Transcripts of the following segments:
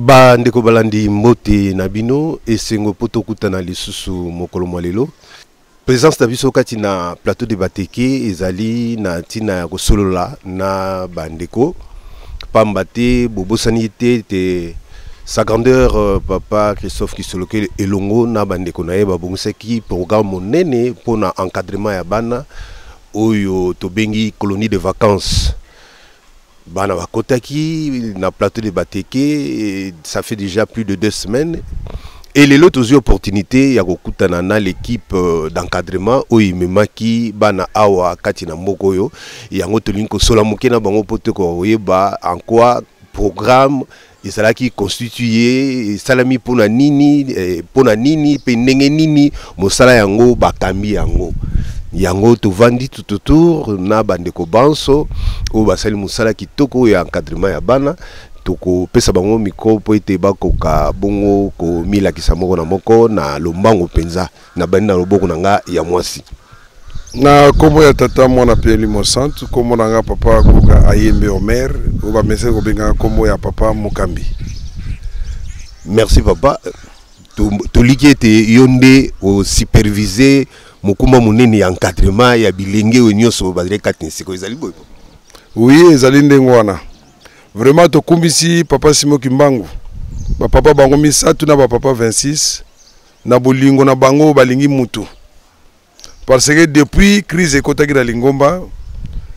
Bandeko balandi, mbote na bino. Esengo mpo tokutana lisusu mokolo mwa lelo. Présence na biso kati na Plateau de Bateke ezali na ntina ya kosolola na bandeko, pamba te bobosani te te sa grandeur papa Christophe Kisolokele elongo na bandeko na ye babongisaki programme monene mpona encadrement ya bana oyo tobengi colonie de vacances. Bana bakotaki na Plateau de Bateke, ça fait déjà plus de 2 semaines, et lelo tozwi opportunité ya kokutana na l'équipe d'encadrement oyo ememaki bana awa kati na mboka oyo. Yango tolingi kosola moke na bango mpo te koyeba en quoi programme ezalaki constitué, esalami mpona nini, mpona nini mpe ndenge nini mosala yango bakambi yango. Yango tovandi tout autour na bandeko banso oyo basali mosala kitoko oyo ya encadrement ya bana. Tokopesa bango micro mpo ete bakoka bongo komilakisa moko na moko na lombango mpenza. Na bandi na loboko na nga ya mwasi. Na nkombo ya Tata, Mwana mpe Elimo Santu, nkombo na nga Papa Goga Ayembe Omer, oyo bamesaki kobengaka nkombo ya Papa Mokambi. Merci papa. Toliki ete yo nde osupervise mokumba monene ya encadrement ya bilenge oyo nyonso bazali kati na esika. Ezali boye? Oui, ezali ndenge wana. Vraiment tokumbisi papa Simo Kimbangu, bapapa bango misato na bapapa 26 na bolingo na bango balingi mutu, parce que depuis crise ekotaki na lingomba,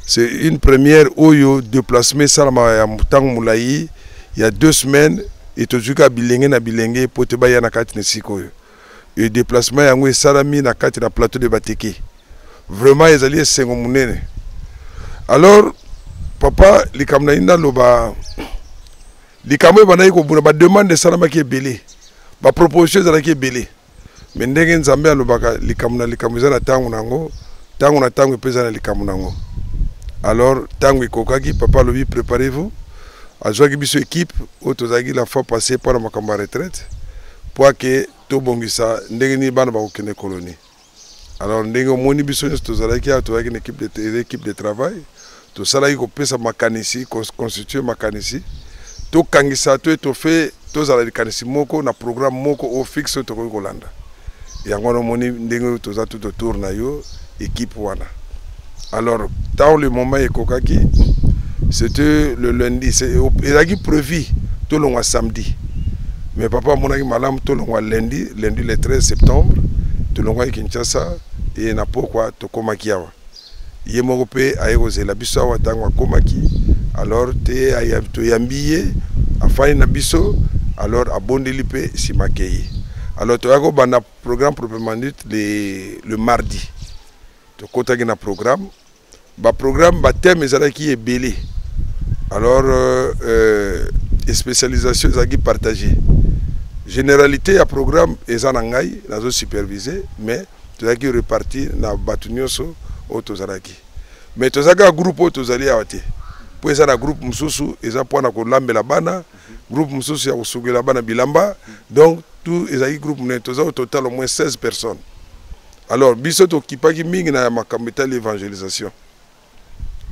c'est une première oyo déplacement esalama ya ntango molai ya 2 semaines e tozwi kaka bilenge na bilenge mpo te baya na kati na esika oyo. E déplacement yango esalami na kati na Plateau de Bateke. Vraiment ezali esengo monene. Alors papa, likambo na ye naloba, likambo ebandaki kobunda, bademande esalamaki ebele, baproposition ezalaki ebele, mais ndenge Nzambe alobaka, likambo na likambo eza na ntango na yango, ntango na ntango mpe eza na likambo na yango. Alors ntango ekokaki, papa alobi: "Préparez-vous." Azwaki biso équipe oyo tozalaki la fois passée mpo na makambo ya retraite, mpo ake tobongisa ndenge nini bana bakokende colonie. Alors ndenge omoni biso nyonso tozalaki awa, tozalaki na équipe de travail, tosalaki kopesa makanisi, constituer makanisi, tokangisa to étoffe, tozala likanisi moko na programme moko oyo fixe oyo tokoki kolanda. Yango wana omoni ndenge oyo toza tout autour na yo, équipe wana. Alors tant le moment ekokaki, c'était le lundi, ezalaki prévu tolongwa samedi, mais papa amonaki malamu tolongwa lundi, lundi le 13 septembre. Tolongwaki Kinshasa e na pokwa tokomaki awa. Ye moko mpe aye kozela biso awa. Ntango akomaki, alors te toyambi ye, afandi na biso, alors abondeli mpe nsima akei. Alors toyaki kobanda programme proprement dit le mardi. Tokɔtaki na programme, baprogramme, bathème ezalaki ebele. Alors spécialisation ezalaki partagé. Généralité ya programme eza na ngai, nazosupervise, mais tozalaki reparti na bato nyonso oyo tozalaki. Mais tozalaki kaka groupe oyo tozali awa te, mpo eza na groupe mosusu eza mpona kolambela bana, groupe mosusu ya kosukela bana bilamba. Donc tout ezalaki groupe monene, toza au total au moins 16 personnes. Alors biso tokipaki mingi na makambo etali évangélisation.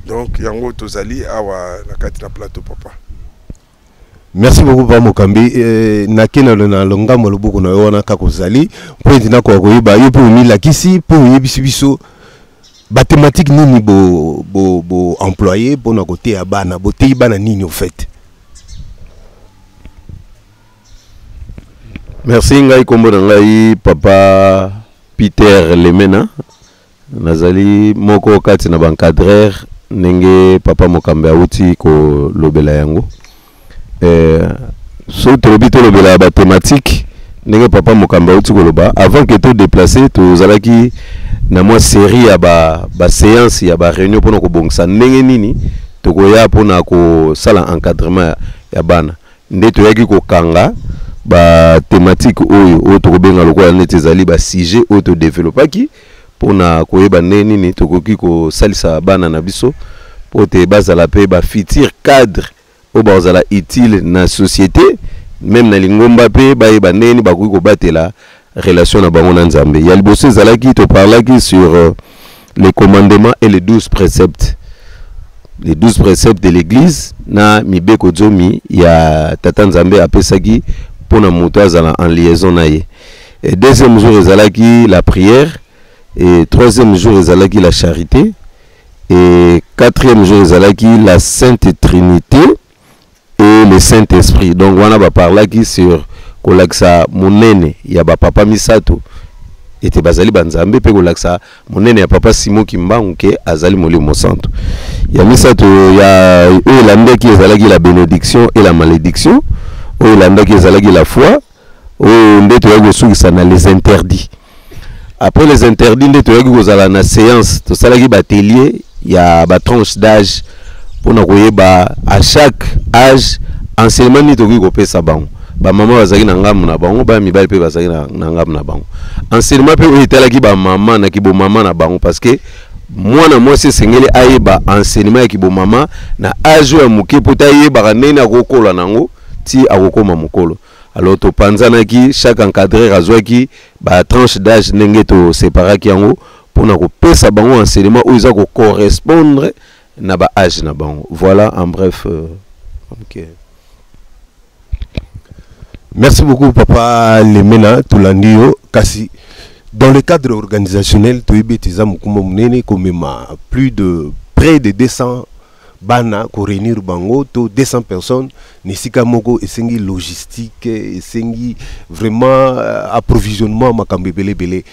Donc yango tozali awa na kati na plateau, papa. Merci beaucoup pa Mokambi. Nake na longambo loboko na yo wana kaka ozali mpo ete nakoka koyeba yo mpe omilakisi mpe oyebisi biso bathématique nini bo, bo, bo employé mpona koteya bana. Boteyi bana nini au fait? Merci. Ngai nkombo na ngai Papa Peter Lemena. Nazali moko kati na baencadreur, ndenge papa Mokambi awuti kolobela yango. Soki tolobi tolobela bathématique, ndenge papa Mokambi awuti koloba, avant ke todéplace, tozalaki na mwa série ya baséance, ba ya baréunion mpona kobongisa ndenge nini tokoya mpona kosala encadrement ya bana. Nde toyaki kokanga bathématique oyo tokobenga lokola neti ezali basujet oyo todevelopaki mpona koyeba ndenge nini tokoki kosalisa bana na biso mpo te bazala mpe bafutur cadre. oyo bakozala utile na société, même na lingomba, mpe bayeba ndenge nini bakoki kobatela relation na bango na Nzambe. Ya liboso ezalaki, toparlaki sur les commandements et les 12 préceptes, les 12 préceptes de l'église, na mibeko zomi ya Tata Nzambe apesaki mpona moto azala en liaison na ye. Et deuxième jour ezalaki la prière, et troisième jour ezalaki la charité, et quatrième jour ezalaki la Sainte Trinité et le Saint-Esprit. Donc wana baparlaki sur kolakisa monene ya bapapa misato ete bazali banzambe, mpe kolakisa monene ya Papa Simon Kimbangu ke azali Molimo Santo. Ya misato ya oyo elandaki ezalaki la bénédiction et la malédiction. Oyo elandaki ezalaki la foi. Oyo nde toyaki kosukisa na les interdits. Après les interdits, nde toyaki kozala na séance, tosalaki baatelier ya batranche d'âge mpona koyeba à chaque âge enseignement nini tokoki kopesa bango. Bamama bazalaki na ngambu na bango, bana mibali mpe bazalaki na ngambu na bango. Enseignement mpe oyo etalaki bamama na kibomama na bango, parce que mwana mwasi esengeli ayeba enseignement ya kibomama na âge oyo ya moke, mpo te ayebaka ndenge akokola nango ti akokóma mokolo. Alors topanzanaki, chaque encadreur azwaki batranche d'âge ndenge toseparaki yango mpona kopesa bango enseignement oyo eza kocorrespondre na baâge na bango. Voilà, en bref, okay. Merci beaucoup, Papa Lemena. Tolandi yo. Kasi dans le cadre organisationnel, toyebi ete eza mokumba monene komema plus de près de 200 bana, koréunir bango to 200 personnes na esika moko, esengi logistique, esengi vraiment approvisionnement, makambo ebele ebele.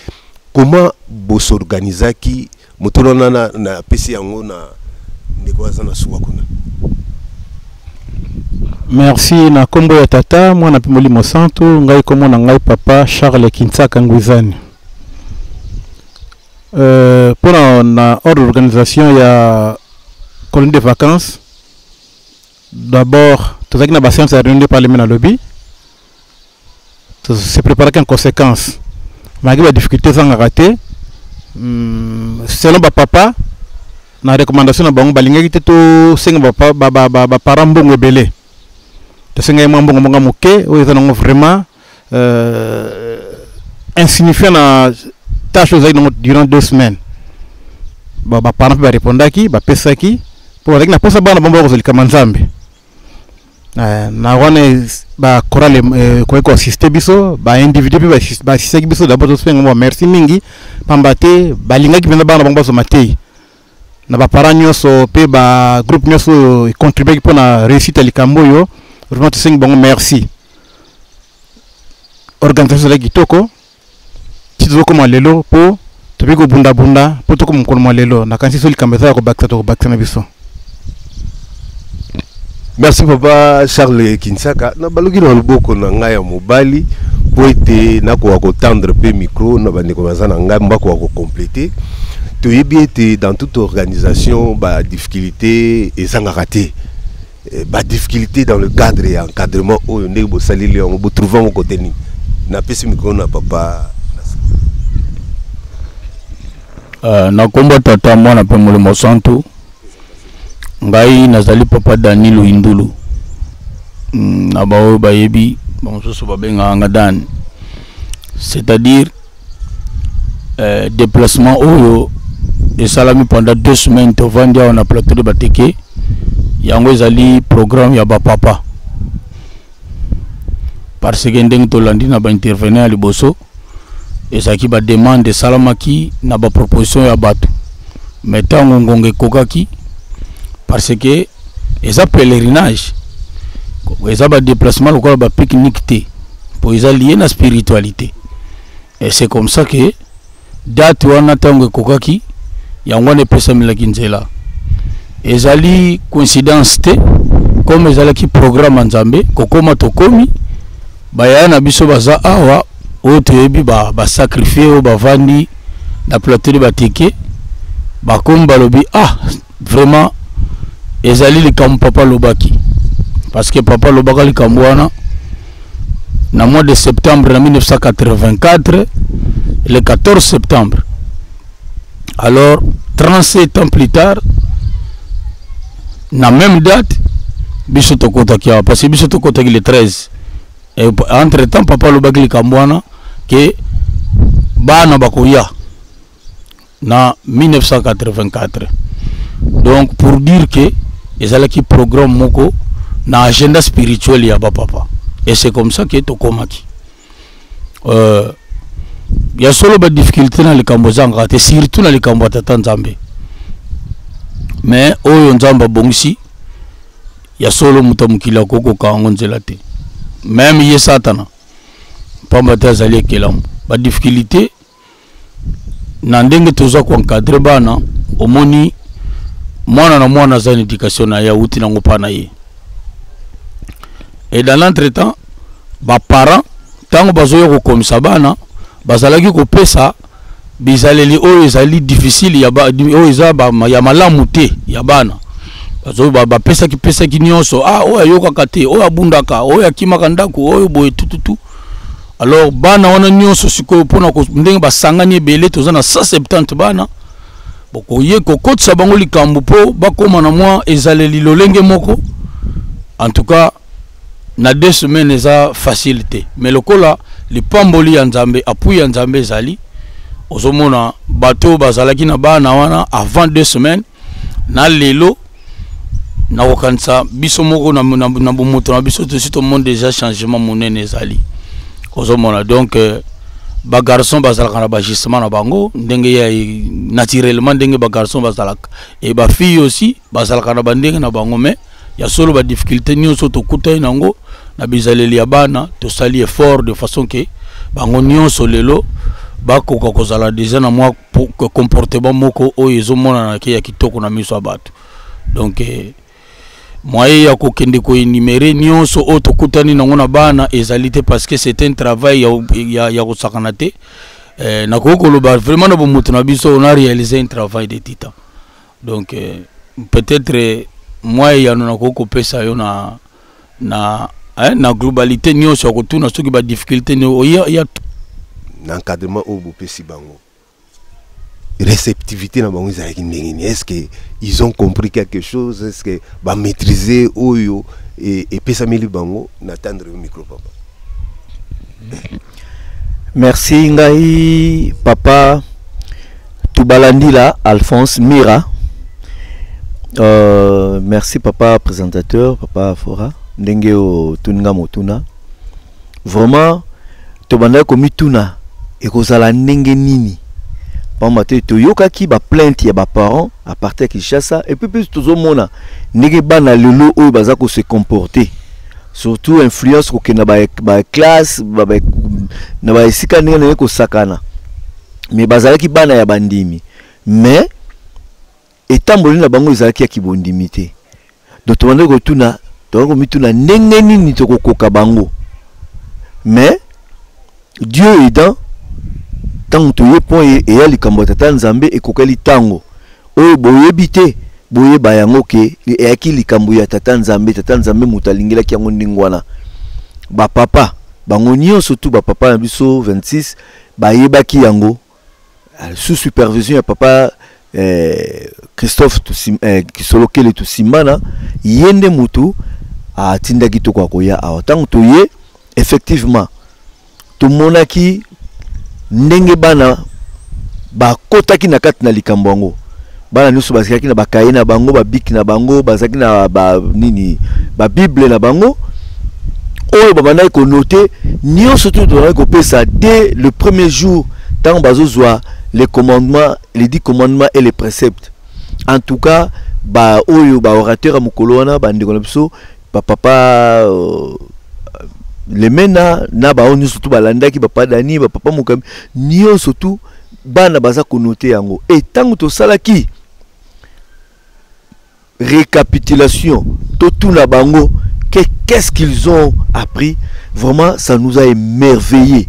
Comment bosorganizaki? Motuna wana napesi yango na ndeko aza na suka kuna. Merci. Na nkombo ya Tata, Mwana mpe Molimo Santu, ngai kombo na ngai Papa Charles Kintsaka Ngwizani. Mpona na ordre d'organisation ya colonie de vacances, d'abord tozalaki na baséance ya réunion de parlement. Nalobi se préparaki en conséquence, malgré badifficulté ezangaka te. Selon bapapa, na recommandation na bango, balingaki te tosenga baparent mbongo ebele. Tosengaki mwa mbongo monga moke oyo eza nango vraiment insignifiant na tâche oyo ezalaki nango durant 2 semaines. Baparent mpe barépondaki, bapesaki, mpo bazalaki na mposa bana bango bakozwa likama Nzambe. Na wana bachorale ekoki koassiste biso, baindividu mpe baassistaki biso. D'abord tosenga bango merci mingi, pamba te balingaki mpenza bana bango bazwa matei. Na baparent nyonso mpe bagroupe nyonso oyo econtribuaki mpona réussite ya likambo oyo, vraiment tosengi bango merci. Organisation ezalaki kitoko ti tozokóma lelo, mpo tokoki kobundabunda mpo tokóma mokolo mwa lelo. Nakanisi so likambo eza ya kobakisa, tokobakisa na biso. Merci, Papa Charles Kinsaka. Na baluki na loboko na ngai ya mobali mpo ete nakoka kotendre mpe micro na bandeko baza na ngai, bakoka kocompléter. Toyebi ete dans toute organisation badifficulté ezangaka te. Badifficulté dans le cadre ya encadrement oyo, ndenge bosaleli yango, botrouve yango kote nini? Napesi micro na Papa. Na nkombo Tata, Mwana mpe Molimo Santu, ngai nazali Papa Dani Luindulu. Na baoyo bayebi, bamosusu babengaka nga Dan. C'est-à-dire déplacement oyo esalami pendant 2 semaines, tovandi awa na plateau de Bateke, yango ezali programme ya bapapa, parce que ndenge tolandi na baintervenant ya liboso, ezalaki bademande esalamaki na baproposition ya bato. Mais ntango ngonga ekokaki, parce que eza pèlerinage, eza badéplacement lokola bapique-nique te, mpo eza lié na spiritualité. Et c'est comme ça que date wana ntango ekokaki, yango wana epesamelaki nzela. Ezali coïncidence te, comme ezalaki programme ya Nzambe. Kokóma tokomi, bayaya na biso baza awa, oyo toyebi basacrifie oyo bavandi na plateau de Bateke, bakomi balobi: "Ah, vraiment ezali likambo papa alobaki", parce que papa alobaka likambo wana na mois de septembre na 1984, le 14 septembre. Alors 37 ans plus tard, na même date, Biso tokotaki awa parce que biso tokotaki le 13. Et entre temps papa alobaki likambo wana ke bana bakoya na 1984. Donc pour dire que ezalaki programme moko na agenda spirituel ya bapapa, et c'est comme ça que tokomaki. Ya solo, badifficulté na likambo ezangaka te, surtout na likambo ya tata Nzambe. Mais oyo Nzambe abongisi, ya solo, moto ya mokili akokoka yango nzela te, même ye Satana, pamba te azali ekelamu. Badifficulté na ndenge toza koencadrer bana, omoni, mwana na mwana aza na éducation na ye, awuti nango mpa na ye. Et dans l'entretemps, baparent, ntango bazoya kokomisa bana, bazalaki kopesa bizaleli oyo ezali difficile ya oyo eza ya malamu te ya bana. Bapesaki pesaki nyonso: ah, oyo ayokaka te, oyo abundaka, oyo akimaka ndako, oyo boye, tututu. Alors bana wana nyonso sikoyo, mpona ndenge basangani ebele, toza na 170 bana, bokoye kokotisa bango likambo mpo bakóma na mwa ezaleli lolenge moko. En tout cas, na 2 semaines eza facile te, mais lokola lipamboli ya Nzambe, appui ya Nzambe ezali, ozomona bato oyo bazalaki na bana wana avant 2 semaines na lelo, nakokanisa biso moko na bomoto na biso, tosi tomona déjà changement monene ezali. Ozomona donc bagarçon bazalaka na baajustement na bango ndenge ya naturellement, ndenge bagarçon bazalaka, e bafille aussi bazalaka na bandenge na bango. Mais ya solo, badifficulté nyonso tokutani nango na bizaleli ya bana, tosali effort de façon ke bango nyonso lelo bakoka kozala déjà na mwa comportement moko oyo ezomonana ke ya kitoko na miso ya bato. Donc moyen ya kokende koénumérer nyonso oyo tokutani nango na bana ezali te, parce que c'est un travail ya kosakana te. Nakoki koloba vraiment, na bomoto na biso, on a réalisé un travail de titan. Donc peut-être mwa eyano nakoki kopesa yo na globalité nyonso ya kotuna soki badifficulté ya Na encadrement oyo bopesi bango, réceptivité na bango ezalaki ndenge nini? Est ce que ils ont compris quelque chose? Est ce que bamaîtriser oyo epesameli bango? Na tendre yo micro, papa. Merci. Ngai papa Tubalandila Alphonse Mira. Merci papa présentateur, papa Fora, ndenge otuninga motuna. Vraiment, tobandaki komituna ekozala ndenge nini, pamba te toyokaki baplainte ya baparent à partir ya Kinshasa. Et puis mpe tozomona ndenge bana lelo oyo baza kose comporter, surtout influence kokende baclasse na baesika ndenge ndenge kosakana. Mais bazalaki bana ya bandimi, mais etamboli na bango ezalaki ya kibondimi te. Donc tobandaki kotuna, tobandaki komituna ndenge nini tokokoka bango. Mais Dieu aidant, ntango toye mpo eya likambo ya tata Nzambe, ekokeli ntango oyo boyebi te, boyeba yango ke eyaki likambo ya tata Nzambe. Tata Nzambe moto alingelaki yango ndenge wana. Bapapa bango nyonso tu, bapapa na biso 26, bayebaki yango sous supervision ya papa Christophe Kisolokele Tusimbana. Ye nde motu atindaki tokoka koya awa. Ntango toye, effectivement tomonaki ndenge bana bakotaki na kati na likambo yango. Bana nyonso bazalaki na bakaye na bango, babiki na bango, bazalaki na ba nini, babible na bango oyo babandaki konoter nyonso tu tozalaki kopesa dès le premier jour, ntango bazozwa les commandements, les 10 commandements et les préceptes. En tout cas, ba oyo baorateur ya mokolo wana, bandeko na biso bapapa Lemena na baoyo nyonso tu balandaki, bapapa Dani, bapapa Mokambi, nyonso tu bana baza konoter yango. E ntango tosalaki récapitulation, totuna bango qu'est-ce qu'ils ont appris, vraiment ça nous a émerveillé,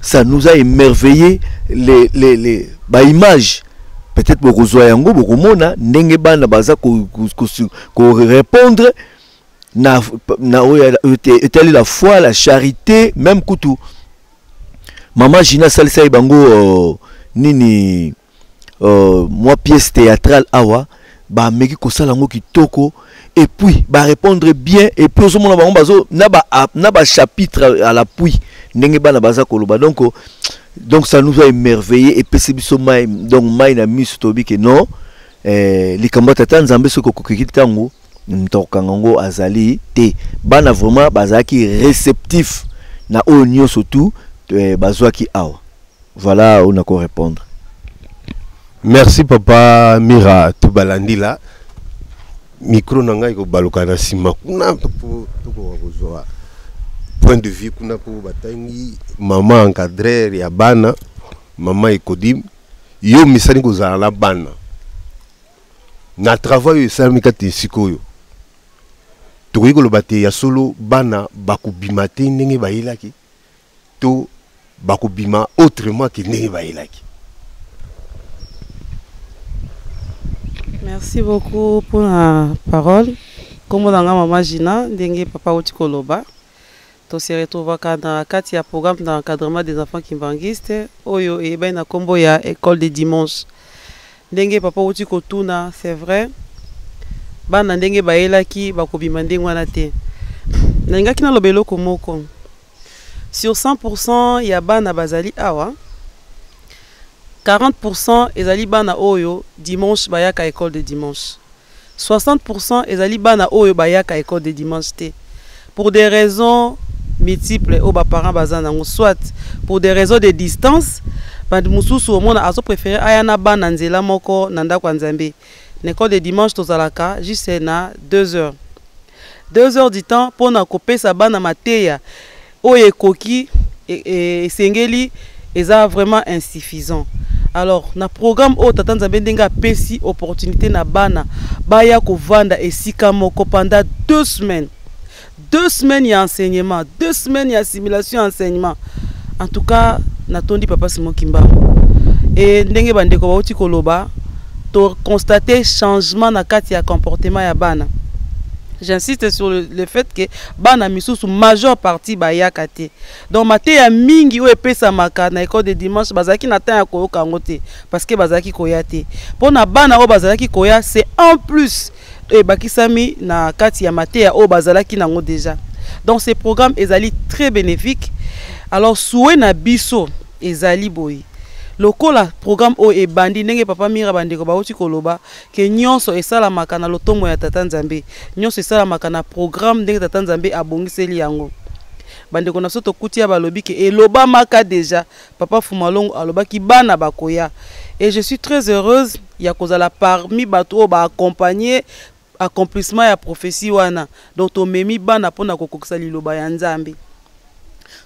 ça nous a émerveillé. Les baimage, peut-être bokozwa yango, bokomona ndenge bana baza korépondre na oyo etali la foi, la charité. Même kutu mama Gina asalisaki bango nini, mwa pièce théâtrale awa. Bameki kosala yango kitoko et puis ba répondre bien et puis ozomona bango bazo na ba na ba chapitre à l'appui ndenge bana baza koloba. Donc donc ça nous a émerveillé epesi biso mai, donc mai na miso, toyebi ke non, likambo ya tata Nzambe soki okokiki ntango moto akokanga yango azali te. Bana vraiment bazalaki réceptif na oyo nyonso tu bazwaki awa. Voilà oyo nako répondre. Merci papa Mira. Tobalandila micro na ngai kobaluka na nsima kuna mpo tokoka kozwa point de vue kuna mpo batangi mama encadreur ya bana, mama Ekodim. Yo misani kozala na bana na travail oyo esalami kati esika oyo, tokoki koloba te ya solo bana bakobima te ndenge bayelaki to bakobima autrement ke ndenge bayelaki? Merci beaucoup pour la parole. Kombo na nga mama Gina. Ndenge papa auti koloba, tose retrouvaka na kati ya programme d'encadrement des enfants kimbanguistes oyo eyebani na kombo ya école de dimanche. Ndenge papa auti kotuna, c'est vrai, bana ndenge bayelaki bakobima ndenge wana te. Nalingaki naloba eloko moko: sur 100% ya bana bazali awa, 40% ezali bana oyo dimanche bayaka école de dimanche, 60% ezali bana oyo bayaka école de dimanche te pour des raisons multiples oyo baparents baza nango, soit pour des raisons de distance. Bato mosusu omona azopréféré aya na bana nzela moko na ndako ya Nzambe. Na école de dimanche tozalaka juste na 2 heures, 2 heures du temps mpona kopesa bana mateya oyo ekoki esengeli, eza vraiment insuffisant. Alors na programme oyo, tata Nzambe ndenge apesi opportunité na bana baya kovanda esika moko pendant 2 semaines, 2 semaines ya enseignement, 2 semaines ya assimilation ya enseignement, en tout cas natondi papa Simon Kimbangu. E ndenge bandeko bauti koloba, toconstate changement na kati ya comportement ya bana. J'insiste sur le fait que bana misusu, majeure partie, bayaka te. Donc mateya mingi oyo epesamaka na école de dimanche, bazalaki na temps ya koyoka yango te parce que bazalaki koya te. Mpo na bana oyo bazalaki koya, c'est en plus ebakisami na kati ya mateya oyo bazalaki nango déjà. Donc ce programme ezali très bénéfique. Alors souhait na biso ezali boye: lokola programme oyo ebandi, ndenge papa Mira, bandeko bauti koloba ke nyonso esalamaka na lotomo ya tata Nzambe, nyonso esalamaka na programme ndenge tata Nzambe abongiseli yango. Bandeko na biso tokuti ya balobi ke elobamaka déjà, papa Fumalongo alobaki bana bakoya, et je suis très heureuse ya kozala parmi bato oyo baaccompagne accomplissement ya prophétie wana. Donc tomemi bana mpona kokokisa liloba ya Nzambe.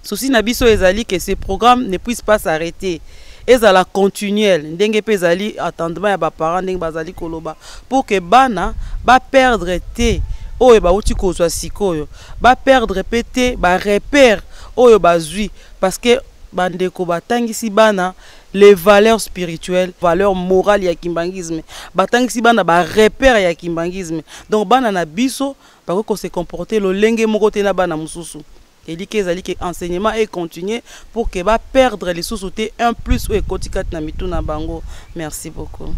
Souci na biso ezali que ce programme ne puisse pas s'arrêter, ezala continuel ndenge mpe ezali attendement ya baparent ndenge bazali koloba, pour que bana baperdre te oyo bauti kozwa sikoyo, baperdre mpe te barepère oyo bazwi, parce que bandeko batangisi bana les valeurs spirituelles, valeurs morales ya kimbanguisme, batangisi bana barepère ya kimbanguisme. Donc bana na biso bakoki kose comporter lolenge moko te na bana mosusu. Eliki ezali ke enseignement econtinue pour ke baperdre lisusu te un plus oyo ekoti kati na mitu na bango. Merci beaucoup.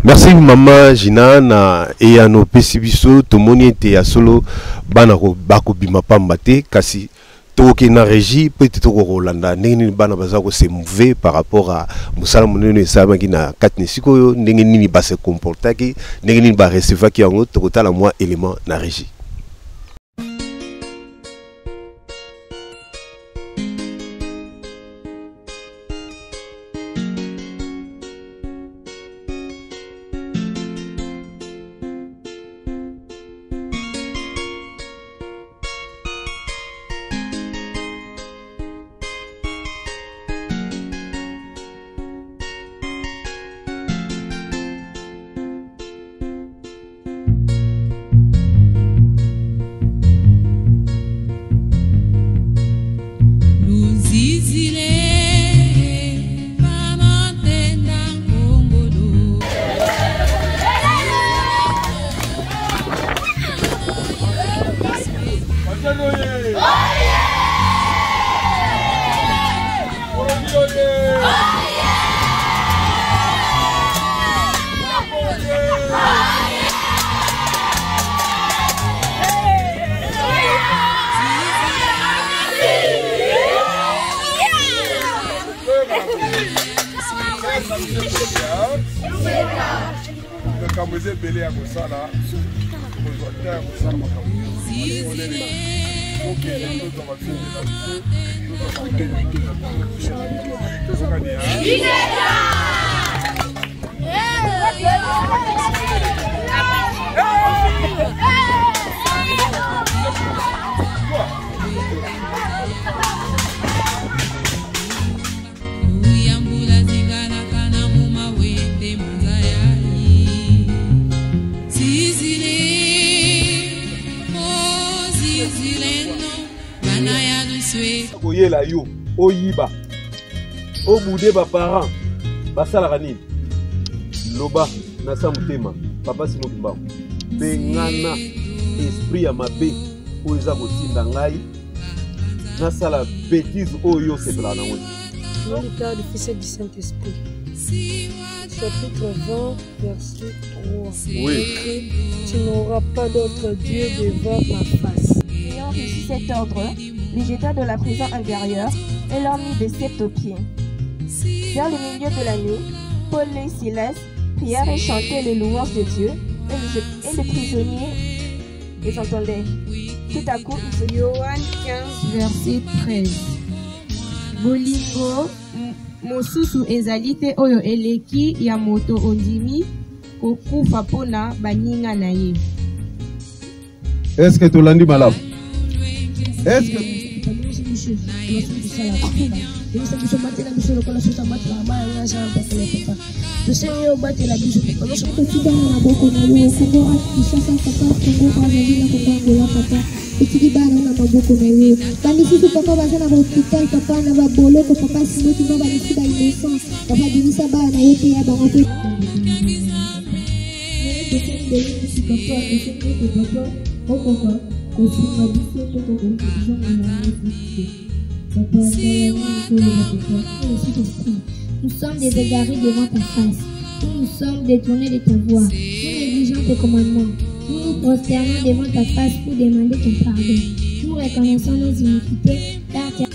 Merci mama Gina na eyano opesi biso. Tomoni ete ya solo bana bakobima pamba te, kasi tokokende na régie mpo ete tokoka kolanda ndenge nini bana baza kose mouve par rapport à mosala monene esalamaki na kati na esika oyo, ndenge nini base comportaki, ndenge nini barecevaki yango. Tokotala mwa élément na régie. Makambo eza ebele ya kosala, tokozwa te ya kosala makambo nyonso. Okende tozwa babiso na biso, tozwa bakende na biso. Tozokani ya Koyela yo oyiba obude baparent basalaka nini loba na sa motema papa simo kimbangu bengana esprit ya mabe oyo eza kotinda ngai nasala betise oyo yo osepelaka nango te. Nom du Père, du Fils et du Saint-Esprit. Chapitre 20, verset 3. Oui. Écrit, tu n'auras pas d'autre Dieu devant ma face. Ayant reçu cet ordre, les jeta de la prison intérieure et leur mit des sceptres aux pieds. Vers le milieu de la nuit, Paul et Silas prièrent et chantaient les louanges de Dieu, et les prisonniers les entendaient. Tout à coup, ils se Yohan 15, verset 13. Bolingo mosusu ezali te oyo eleki ya moto ondimi kokufa mpo na baninga na ye. Est-ce que tolandi malamu? Est-ce que Tosengi yo obatela biso papa nyonso. Totiki bana na maboko na yo, Congo Kinshasa papa, Congo Brazzaville na Congo Angola papa, totiki bana na maboko na yo. Bamisusu papa baza na bahopital papa, na baboloko papa, Simon Kimbangu bamisusu ba innocent papa, bimisa bana na yo teya bango pe. Tosengi bolimbisi papa, tosengi ete papa okoka kosunga biso tokoka kozonga na yo te. Papa, tala papa. Nous sommes des égarés devant ta face. Nous nous sommes détournés de ta voie. Nous négligeons tes commandements. Nous nous prosternons devant ta face pour demander ton pardon. Nous reconnaissons nos iniquités, car tu as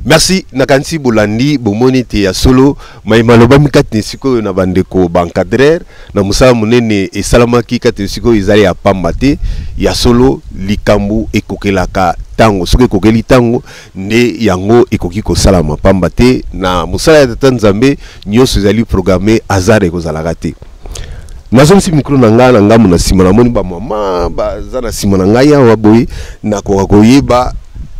Merci nakanisi bolandi bomoni ete ya solo mai malobami kati na esika oyo na bandeko baencadreur na mosala monene esalamaki kati na esika oyo ezali ya pamba te. Ya solo likambo ekokelaka ntango, soki ekokeli ntango nde yango ekoki kosalama pamba te. Na mosala ya Tata Nzambe nyonso ezali programme, hasard ekozalaka te. Nazongisi micro na ngai na ngambo na nsima, namoni bamama baza na nsima na ngai awa boye, nakoka koyeba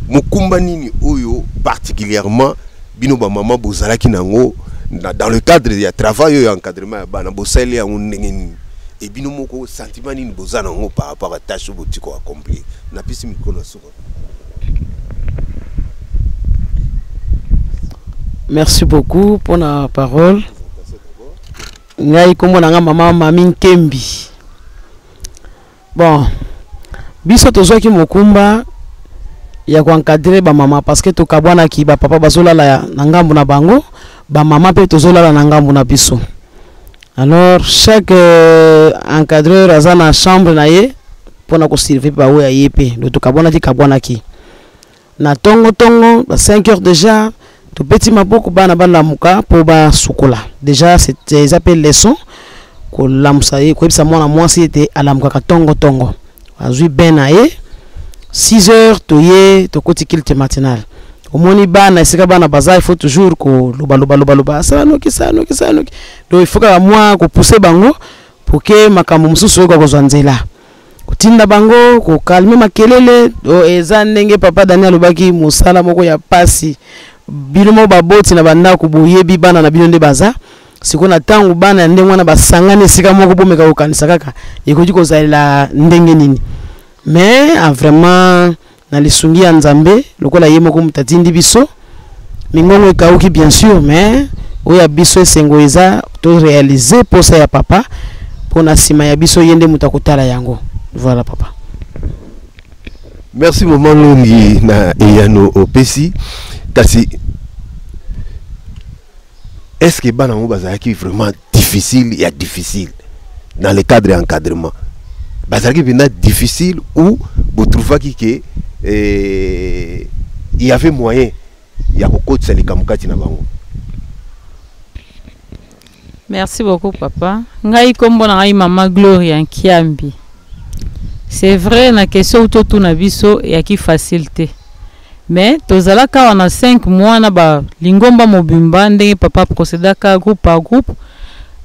mokumba nini oyo particulièrement bino bamama bozalaki nango dans le cadre ya travail oyo ya encadrement ya bana, bosaleli yango ndenge nini e bino moko sentiment nini boza nango par rapport à tâche oyo botiki koaccomplir. Napesi micro na suka. Merci beaucoup pour la parole. Ngai kombo na nga mama Mami Nkembi. Bon, biso tozwaki mokumba ya koencadre bamama parce que tokabwanaki, bapapa bazolala na ngambo na bango, bamama mpe tozolala na ngambo na biso. Alors chaque encadreur aza na chambre na ye mpona kosurveiller baoyo ya ye mpe. Donc tokabwanaki kabwanaki na tongo tongo ba 5 heures déjà tobeti maboko bana balamuka mpo basukola. Déjà c'est eza mpe leçon kolamusa ye, koyebisa mwana mwasi ete alamukaka tongo tongo, azwi bain na ye. 6 heures toye tokoti culte matinal. Omoni bana esika bana baza, il faut toujours koloba loba loba loba, sala noki, sala noki, sala noki. Donc il faut kaka mwa kopousser bango pour que makambo mosusu oyoka kozwa nzela, kotinda bango kokalme makelele. O, eza ndenge papa Daniel alobaki, mosala moko ya pasi. Bino moko baboti na bandako boyebi bana na bino nde baza sikoyo na ntango bana ya ndenge wana basangani esika moko, bomeka kokanisa kaka ekoki kozalela ndenge nini. Mais vraiment na lisungi ya Nzambe, lokola ye moko moto atindi biso, mingongo ekauki bien sûr, mais oyo ya biso esengo eza to réaliser posa ya papa mpona nsima ya biso ye nde moto akotala yango. Voilà papa. Merci maman Longi na eyano opesi. Kasi est-ce que bana yango bazalaki vraiment difficile ya difficile dans le cadre ya encadrement? Bazalaki mpenza difficile ou botrouvaki ke il y avait moyen ya kokotisa likambo kati na bango? Merci beaucoup papa. Ngai kombo na ngai mama Gloria Nkiambi. C'est vrai na question totuna biso eyaki facile te. Mais tozalaka awa na 5 mois na ba lingomba mobimba ndenge papa procédaka groupe par groupe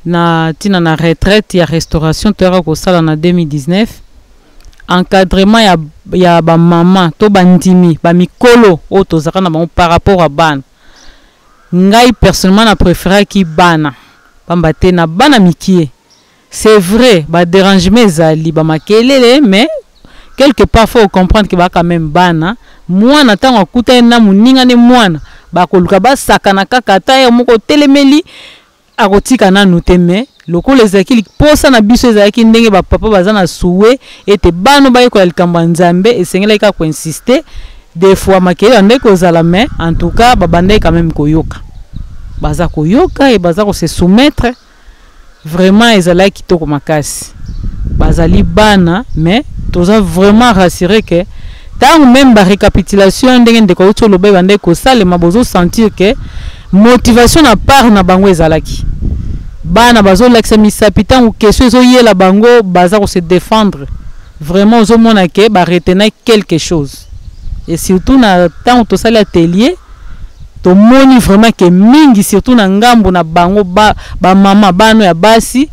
na ntina na retraite ya restauration toyaka kosala na 2019, encadrement ya bamama to bandimi bamikolo oyo tozalaka na bango par rapport à bana. Ngai personnellement na préféraki bana, pamba te na bana mikie, c'est vrai, badérangement ezali, bamakelele, mais quelque part faut comprendre que baka même bana. Mwana ntango akutani na moninga ne mwana, bakoluka basakana kaka, ata ye moko otelemeli, akotika nanu te. Mais lokola ezalaki posa na biso, ezalaki ndenge bapapa baza na souhait ete bana bayekola likambo ya Nzambe, esengelaki kaka koinsister. Des fois makelele bandaki kozala, mais en tout cas babandaki quand même koyoka, baza koyoka e baza kose soumettre. Vraiment ezalaki kitoko makasi. Bazali bana, mais toza vraiment rassuré ke ntango même barécapitulation, ndenge ndeko auti oloba, ebandaki kosalema, bozosentir ke motivation na part na bango ezalaki. Bana bazolakisa misapi ntango question ezoyela bango, baza kose défendre. Vraiment ozomona ke baretenir quelque chose. Et surtout na ntango tosali atelier, tomoni vraiment ke mingi, surtout na ngambo na bango bamama, ba bano ya basi,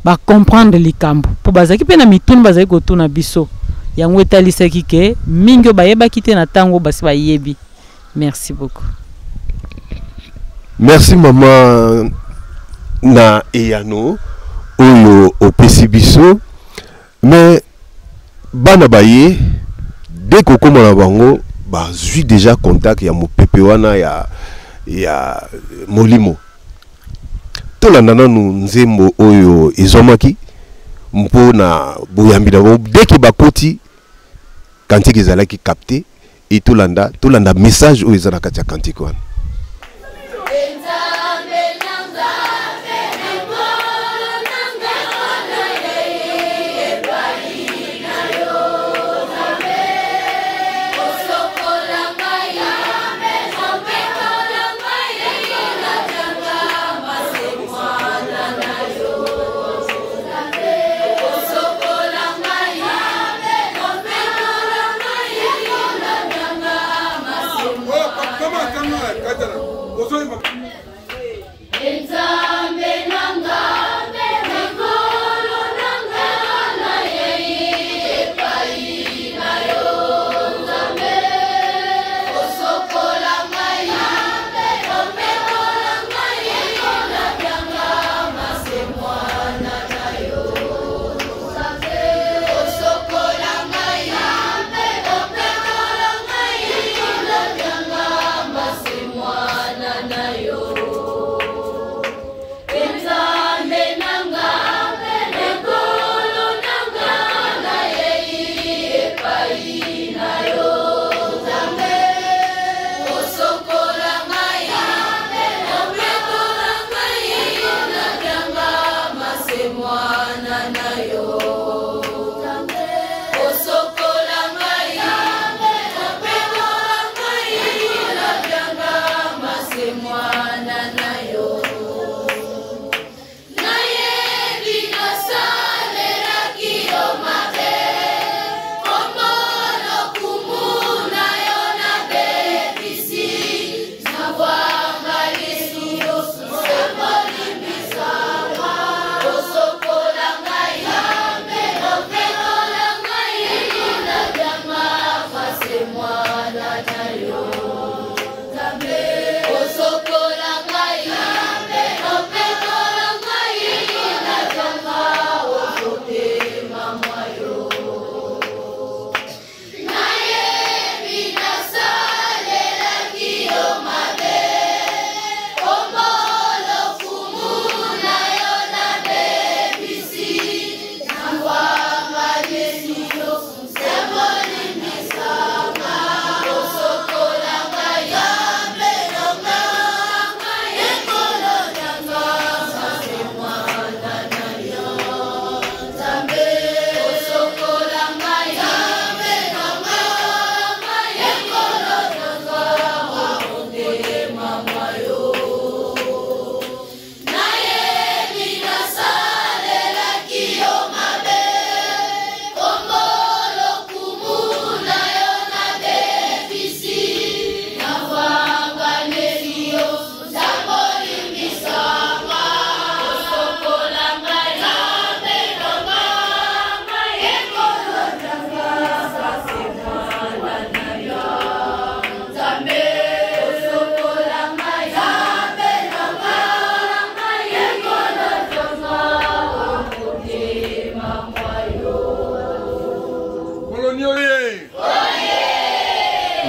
bacomprendre likambo, mpo bazalaki mpe na mituni bazalaki kotuna biso. Yango etalisaki ke mingi oyo bayebaki te, na ntango basi bayebi. Merci beaucoup. Merci mama na eyano oyo opesi biso. Mais bana baye dès kokóma na bango, bazwi déjà contact ya mopepe wana ya molimo. Tolanda nanu nzembo oyo ezwamaki mpo na boyambi na bango dès ke bakoti. Cantique ezalaki capté e tolanda message oyo eza na kati ya cantique wana.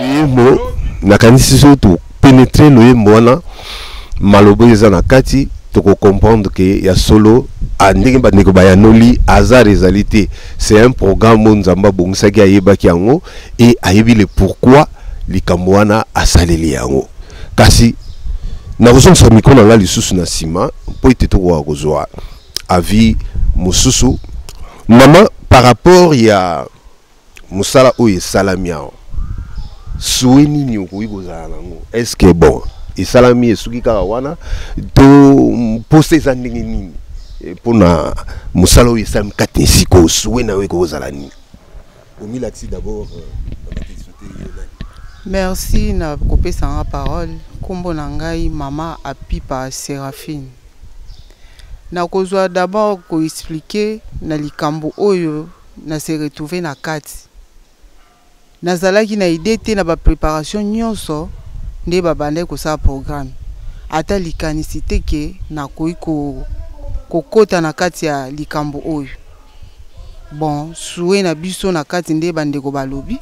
Loyembo nakanisi soki topenetre loyembo wana maloba oyo eza na kati tokocomprendre ke ya solo ah, ndenge bandeko bayanoli hasard ezali te. C'est un programme oyo Nzambe abongisaki, ayebaki yango et ayebi le pourquoi likambo wana asaleli yango. Kasi nakozongisa micro na ngai lisusu na nsima mpo ete tokoka kozwa avis mosusu. Mama, par rapport ya mosala oyo esalami awa, souhait nini okoki kozala nango? Est ce que bon esalami esuki kaka wana to mposa eza ndenge nini mpona mosala oyo esalami kati na esika oyo? Souhait na yo ekoki kozala nini? Omilakisi d'abord na bakestion te, yo nani? Merci na kopesa nga parole. Nkombo na ngai mama Apipa Seraphine. Nakozwa d'abord koexplike na likambo oyo na se retrouver na kati. Nazalaki na idée te na ba préparation nyonso nde babandaki kosala programme. Ata likanisi te ke nakoki kokota na kati ya likambo oyo. Bon, souhait na biso na kati nde bandeko balobi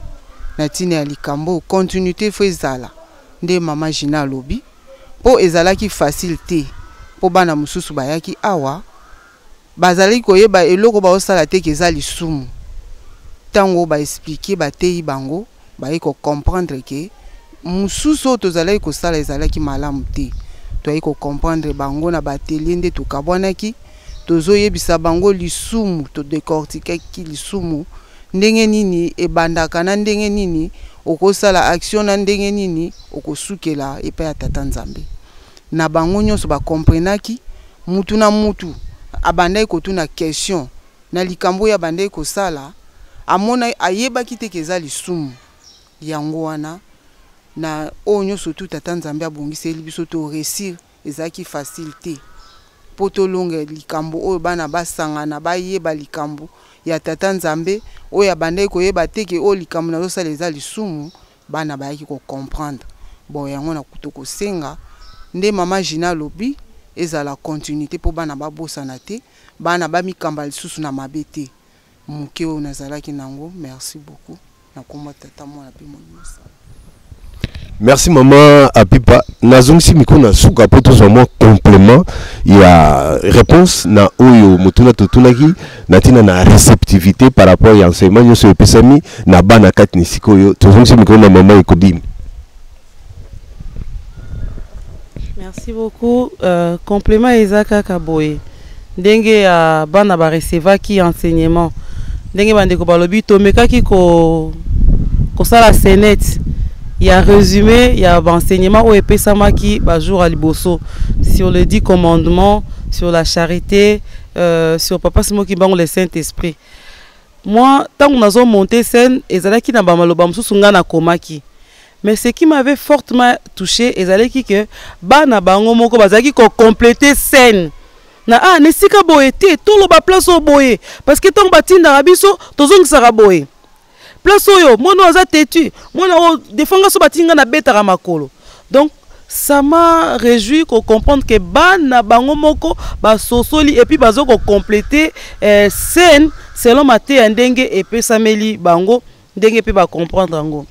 na ntina ya likambo oyo, continuité faut ezala nde mama Gina alobi, mpo ezalaki facile te mpo bana mosusu bayaki awa bazalaki koyeba eloko baosala te ke eza lisumu. Ntango ba expliquer, bateyi bango, baye ko comprendre ke mosusu oyo tozalaki kosala ezalaki malamu te. Toyaki ko comprendre bango na ba atelier nde tokabwanaki, tozoyebisa bango lisumu, todecortiquaki lisumu ndenge nini ebandaka na ndenge nini okosala action na ndenge nini okosukela epai ya Tata Nzambe. Na bango nyonso ba comprenaki, mutu na mutu abandaki kotuna question na likambo oyo abandaki kosala, amona ayebaki te ke eza lisumu. Yango wana na oyo nyonso tu Tata Nzambe abongiseli biso to reussir, ezalaki facile te mpo tolonga likambo oyo, bana basangana bayeba likambo ya Tata Nzambe. Oyo abandaki koyeba te ke oyo likambo nazosala eza lisumu, bana bayaki ko comprendre. Bon, yango na tokosenga nde mama Gina alobi ezala continuité mpo bana babosana te, bana bamikamba lisusu na mabe te. Moke oyo nazalaki nango, merci beaucoup na kombo Tata, Mwana mpe Molimo Santu. Merci mama Apipa. Nazongisi micro na suka mpo tozwa mwa complément ya réponse na oyo motuna totunaki na ntina na réceptivité par rapport ya enseignement nyonso epesami na bana kati na esika oyo. Tozongisi micro na mama Ekodimi. Merci beaucoup. Complément eza kaka boye ndenge ya bana barecevaki enseignement, ndenge bandeko balobi, tomekaki kosala scénette ya résumé ya baenseignement oyo epesamaki bajour ya liboso sur le 10 commandements, sur la charité, sur Papa Simon Kimbangu, le Saint-Esprit. Moi, ntango nazomonte scène, ezalaki na bamaloba mosusu ngai nakomaki, mais ce qui m'avait fortement touché ezalaki ke bana bango moko bazalaki kocompléter scène na ah, na esika boye te, toloba place oyo boye, parce que ntango batindaka biso tozongisaka boye, place oyo mwana oyo aza têtu, mwana oyo defanga so batindi nga nabetaka makolo. Donc ça m'a réjoui ko comprendre que bana bango moko basosoli et puis bazo ko compléter scène selon mateya ndenge epesameli bango, ndenge mpe bacomprendre yango.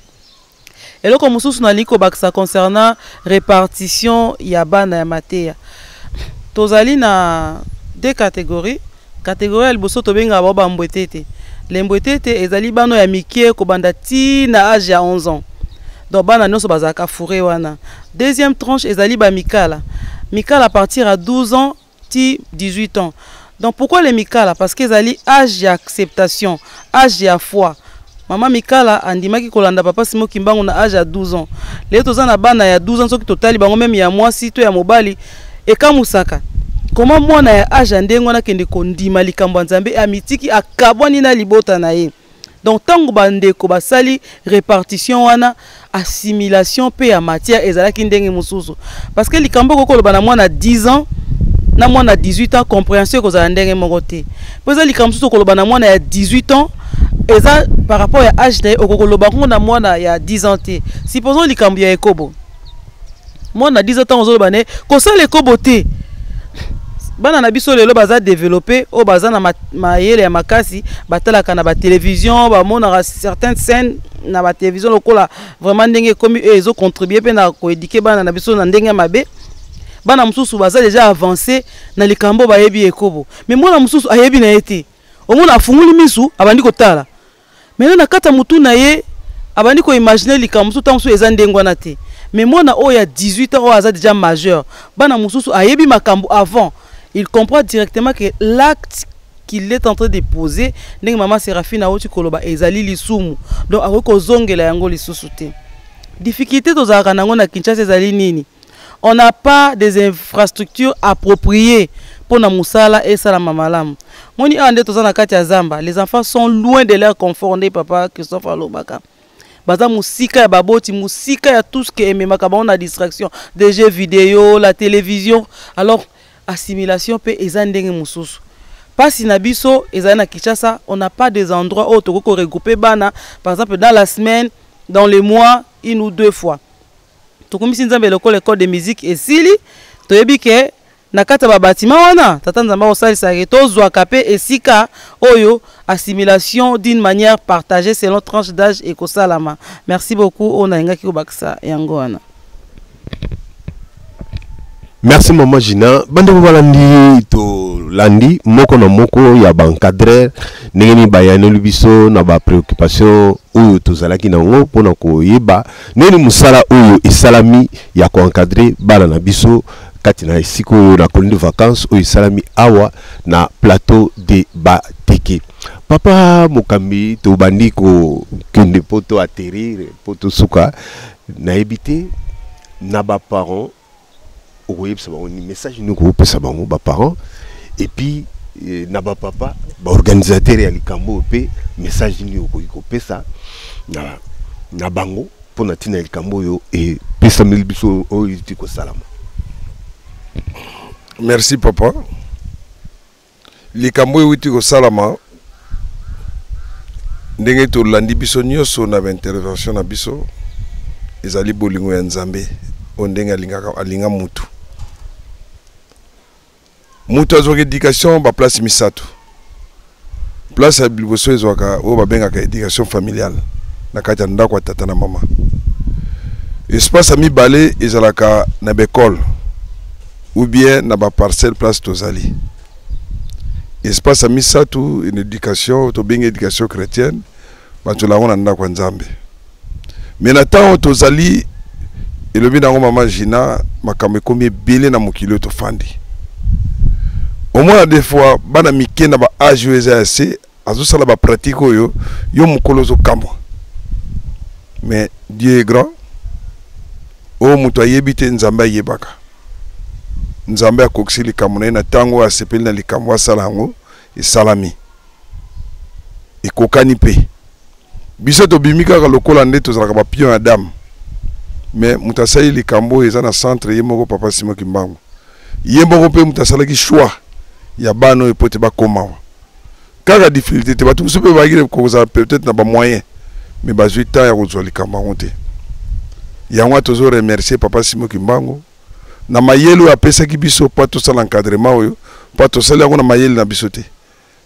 Eloko mosusu nalingi kobakisa concernant répartition ya bana ya mateya, tozali na deux catégories. Catégorie ya liboso tobengaka bango bambwetete. Lembwetete ezali bana ya mike kobanda ti na age ya 11 ans, donc bana nyonso bazalaka fourré wana. Deuxième tranche ezali bamikala, mikala à partir ya 12 ans ti 18 ans. Donc pourquoi les mikala? Parce que ezali age ya acceptation, age ya foi. Mama mikala andimaki kolanda Papa Simon Kimbangu na age ya 12 ans. Lelo toza na bana ya 12 ans, soki totali bango meme ya mwasi to ya mobali, ekamusaka koma mwana ya age ya ndenge wana akende kondima likambo ya Nzambe, amitiki, akabwani na libota na ye. Donc ntango bandeko basali répartition wana, assimilation mpe ya matière ezalaki ndenge mosusu, parce que likambo okoki koloba na mwana 10 ans na mwana 18 ans, compréhension ekozala ndenge moko te. Mpo eza likambo mosusu okoloba na mwana ya 18 ans, eza par rapport ya age na ye, okoki koloba yango na mwana ya 10 ans te. Supposons likambo ya ekobo, mwana 10 ans, ntango ozoloba na ye kosala ekobo te, Bana na biso lelo baza développé, oyo baza na mayele ya makasi, batalaka na batélévision, bamonaka certaines scènes na batélévision lokola vraiment ndenge ekomi oyo ezocontribue mpe na koéduquer bana na biso na ndenge ya mabe. Bana mosusu baza déjà avancé na likambo, bayebi ekobo, mais mwana mosusu ayebi na ye te. Omona afunguli misu, abandi kotala. Maintenant, na kati ya motu na ye, abandi koimaginer likambo mosusu, ntango mosusu eza ndenge wana te. Mais mwana oyo ya 18 ans, oyo aza déjà majeur, bana mosusu ayebi makambo avant, il comprend directement que l'acte qu'il est en train de poser, ndenge mama Séraphine awuti koloba, ezali lisumu. Donc akoki kozongela yango lisusu te. Difficulté tozalaka nango na Kinshasa ezali nini? On n'a pas des infrastructures appropriées mpona mosala esalama malamu. Moni awa nde toza na kati ya zamba, les enfants sont loin de leur confort. Nde papa Christophe alobaka, baza mosika ya baboti, mosika ya tout ce que ememaka bango na distraction, des jeux vidéo, la télévision. Alors assimilation mpe eza ndenge mosusu. Mpasi na biso ezali na Kinshasa, on n'a pas des endroits oyo tokoki koregrouper bana, par exemple dans la semaine, dans le mois, une ou deux fois. Tokomisi Nzambe lokola école de musique esili, toyebi ke na kati ya babatima wana, tata Nzambe akosalisaka, tozwaka mpe esika oyo assimilation d'une manière partagée selon tranche d'âge ekosalama. Merci beaucoup. Oyo nalingaki kobakisa yango wana. Merci, mama Gina. Bandeko balandi, tolandi moko na moko ya baencadreur ndenge nini bayaneli biso na bapréoccupation oyo tozalaki nango mpona koyeba ndenge nini mosala oyo esalami ya koencadrer bana na biso kati na esika oyo na colonie de vacances oyo esalami awa na Plateau de Bateke. Papa Mokambi, tobandi kokende mpo to atterrir, mpo tosuka. Nayebi te, na baparent okoyebisa bango ni message nini okopesa bango, baparent, et puis na bapapa baorganisateur ya likambo oyo mpe, message nini okoki kopesa na bango mpo na ntina ya likambo oyo epesameli biso, oyo eti kosalama? Merci, papa. Likambo oyo euti kosalama, ndenge tolandi biso nyonso na baintervention na biso, ezali bolingo ya Nzambe oyo ndenge alingaka, alinga mutu. Mutu azwaka éducation baplace misato. Place ya liboso ezwaka oyo babengaka éducation familiale, na kati ya ndako ya tata na mama. Espace ya mibale ezalaka na baekole ou bien na baparcelle place tozali. Espace ya misato, une éducation tobengi éducation chrétienne, bato yango na ndako ya Nzambe. Mais na ntango tozali, elobi nango mama Gina, makambo ekomi ebele na mokili oyo tofandi. Omona des fois bana mike na baage oyo eza ya se, azosala bapratique oyo yo mokolo ozokamwa. Mais Dieu est grand. Oyo moto ayebi te, Nzambe ayebaka. Nzambe akokisi likambo na ye na ntango oyo asepeli na likambo, asala yango, esalami, ekokani. Mpe biso tobimi kaka lokola nde tozalaka bapion ya dame, mais moto asali likambo oyo eza na centre, ye moko papa Simo Kimbangu, ye moko mpe moto asalaki choix ya bana oyo po te bakóma awa. Kaka difficulté te, bato mosusu mpe bayaki kozala peut-être na bamoyen, mais bazwi temps ya kozwa likambo yango te. Yango wana tozo remercier papa Simo Kimbangu na mayele oyo apesaki biso mpo tosala encadrement oyo, mpo tosali yango na mayele na biso te.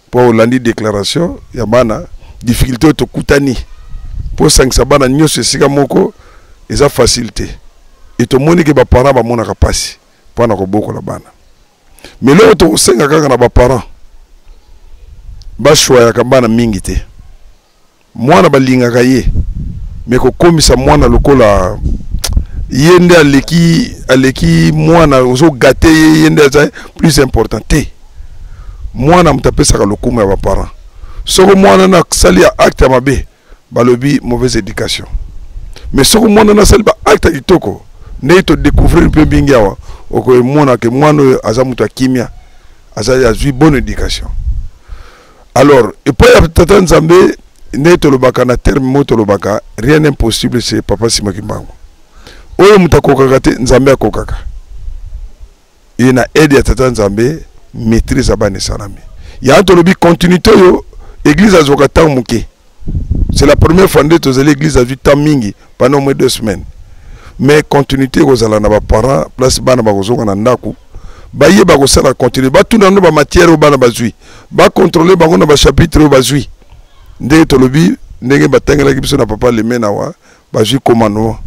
Mpo olandi déclaration ya bana, difficulté oyo tokutani mpo osangisa bana nyonso esika moko eza facile te. E tomoni ke baparent bamonaka mpasi mpo na kobokola bana. Mais eloko tokosenga kaka na baparent, bachoyaka bana mingi te. Mwana balingaka ye, mais kokomisa mwana lokola ye nde aleki, aleki mwana, ozogâter ye, ye nde aza plus important te. Mwana moto apesaka lokumu ya baparent. Soko mwana nasali ya acte ya mabe, balobi mauvaise éducation. Mais soko mwana nasali baacte ya kitoko, ndenge todécouvrir mpe mingi awa, okomona ke mwana oyo aza moto ya kimia, aza azwi bonne éducation. Alors epai ya tata Nzambe, nde tolobaka na terme moko, tolobaka rien impossible, c'est papa Simo Kimbangu. Oyo moto akokaka te, Nzambe akokaka ye. Na aide ya tata Nzambe, maîtrise ya bana esalami. Yango tolobi continuité oyo église azwaka ntango moke. C'est la première fois nde tozali église azwi temps mingi pendant au moins 2 semaines, mais continuité ekozala na baparent place bana bakozonga na ndako. Bayeba kosala continue, batuna no bamatière oyo bana bazwi, bacontrôle bango na bachapitre oyo bazwi. Ndenge tolobi, ndenge batangelaki biso na papa Lemena wa, bazwi commandement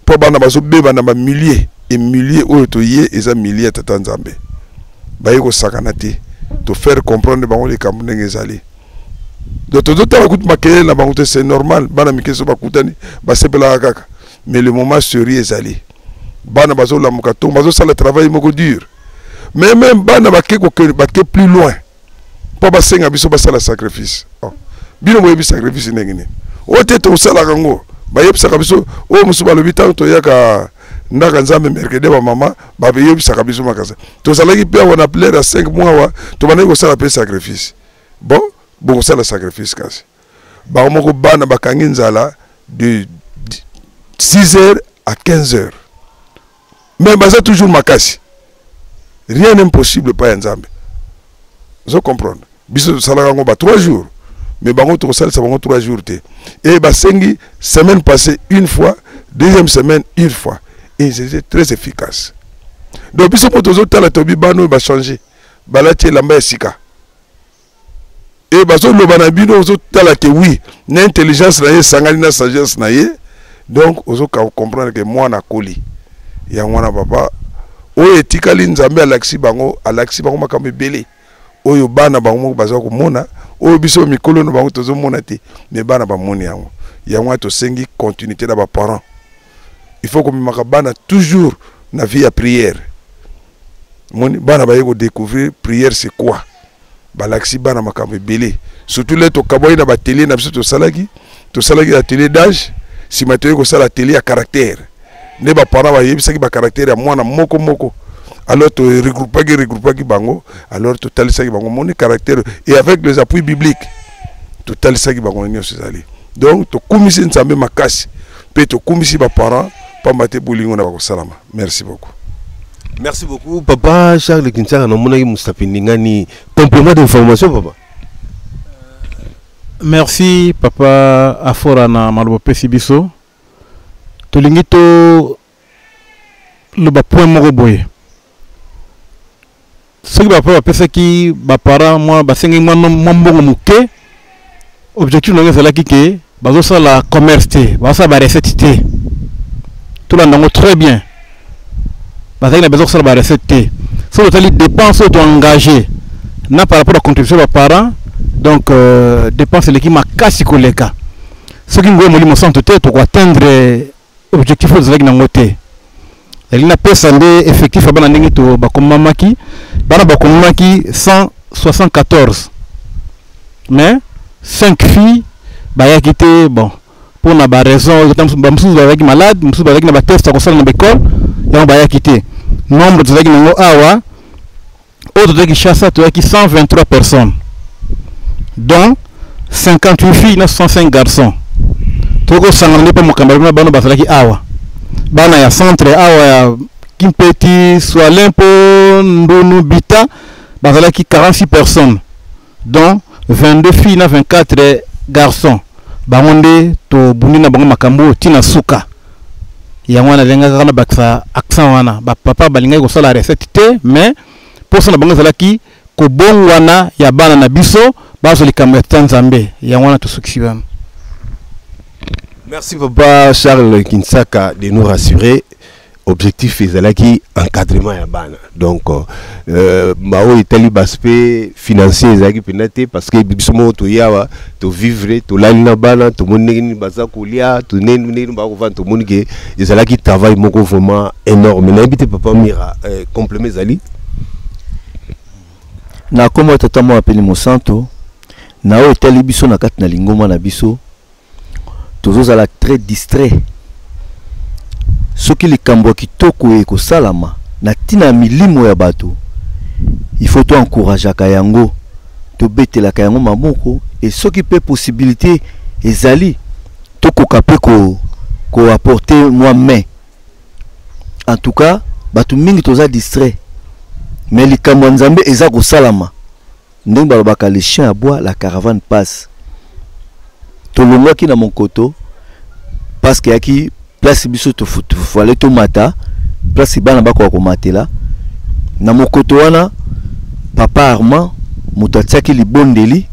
mpo bana bazobeba na bamillier e millier oyo toye eza millier ya tata Nzambe. Baye kosakana te, tofaire comprendre bango likambo ndenge ezali. Donc tozotala kutu makelele na bango te, c'est normal. Bana mike so bakutani basepelaka kaka, mais le moment sérieux ezali bana bazolamuka ntongo, bazosala travail moko dur, mais même bana bake bake plus loin mpo basenga biso basala sacrifice. Oh. Bino boyebi sacrifice ndenge nini? Oyo te tosalaka yango, bayebisaka biso. Oyo mosusu balobi ntango toyaka ndaka Nzambe mercredi, bamama bayebisaka biso makasa. Tozalaki mpe awa na plaire ya 5 mois awa, tobandaki kosala mpe sacrifice. Bon, bokosala sacrifice, kasi bango moko bana bakangi nzala de 6 heures à 15 heures, mais baza toujours makasi. Rien impossible epai ya Nzambe. Ozo comprendre, biso tosalaka yango ba 3 jours, mais bango tokosalisa bango 3 jours te. E basengi semaine passée une fois, deuxième semaine une fois, et c'était très efficace. Donc biso mpo tozotala, tobi bana oyo bachange, balati elamba ya sika e bazoloba na bino, ozotala ke oui, na intelligence na ye esangani na sagesse na ye. Donc ozoka comprendre ke mwana akoli. Yango wana papa, oyo etikali Nzambe alakisi bango, alakisi bango makambo ebele oyo bana bango moko baza komona, oyo biso mikolo na bango tozomona te, mais bana bamoni yango. Yango wana tosengi continuité na baparent. Il faut komemaka bana toujours na vie ya prière. Moni bana baye kodécouvrir prière c'est quoi. Balakisi bana makambo ebele, surtout le tokabwaki na baatelier na biso. Tosalaki atelier d'âge, nsima toyei kosala atelier ya caractère, nde baparent bayebisaki bacaractère ya mwana moko moko. Alors toregroupaki regroupaki bango, alors totalisaki bango moni caractère, et avec les appuis bibliques totalisaki bango nyonso ezali. Donc tokumisi Nzambe makasi mpe tokumisi baparent, pamba te bolingo na bakosalama. Merci beaucoup. Merci beaucoup, papa Charles Kinsaka. Namonaki Mustapi Ndingani, complément d'information, papa. Merci papa Afora na maloba opesi biso. Tolingi to loba point moko boye: soki bapapa bapesaki baparent mwa, basengi mwa mbongo moke, objectif na yango ezalaki ke bazosala commerce te, bazosala barecette te. Tolanda yango très bien, bazalaki na besoin kosala barecette te. Soki totali dépense oyo toengage na par rapport à contribution ya baparent, donc dépense eleki makasi koleka. Soki ngoyo Molimo Santo te, tokoatteindre objectif oyo tozalaki nango te. Ezali napesa nde effectif ya bana ndenge to bakomamaki. Bana bakomamaki 174, mais 5 filles bayaki te. Bon, mpona baraison, bamosusu bazalaki malade, mosusu bazalaki na batest ya kosala na baekole, yango bayaki te. Nombre tozalaki nango awa oyo tozalaki Kinshasa, toyaki 123 personnes, dont 58 filles na 65 garçons. Tokosangana nde mpo mokambi na bano bazalaki awa, bana ya centre awa ya Kimpeti, Swalempo, Ndunu, Bita, bazalaki 46 personnes, dont 22 filles na 24 garçons. Bango nde tobundi na bango makambo oyo ntina suka. Yango wana alingaki kaka na bakisa accent wana. Bapapa balingaki kosala recette te, mais mposa na bango ezalaki kobongwana ya bana na biso, bazwa likambo ya tata Nzambe. Yango wana tosukisi wana. Merci papa Charles Kinsaka de nous rassurer. Objectif ezalaki encadrement ya bana. Donc baoyo etali baaspect financier ezalaki mpenza te, parce que biso moko toye awa, tovivre, tolali na bana, tomoni ndenge nini baza kolia, ndenge nini bakovanda, tomoni ke ezalaki travail moko vraiment énorme. Nayebi te, papa Mira, complément ezali? Na nkombo ya Tata, Mwana mpe Mosanto, na oyo etali biso na kati na lingomba na biso, tozozala très distrait. Soki likambo ya kitoko ekosalama na ntina ya milimo ya bato, il faut toencourageaka yango, tobetelaka yango maboko. E soki mpe possibilité ezali, tokoka mpe koapporter ko mwa main. En tout cas bato mingi toza distrait, mais likambo ya Nzambe eza kosalama. Ndenge balobaka, le chien aboie, la caravane passe. Tolongwaki na Monkoto parce que yaki place biso tofale tomata, place bana bakoka komatela. Na mokoto wana papa Armand moto atiaki libondeli,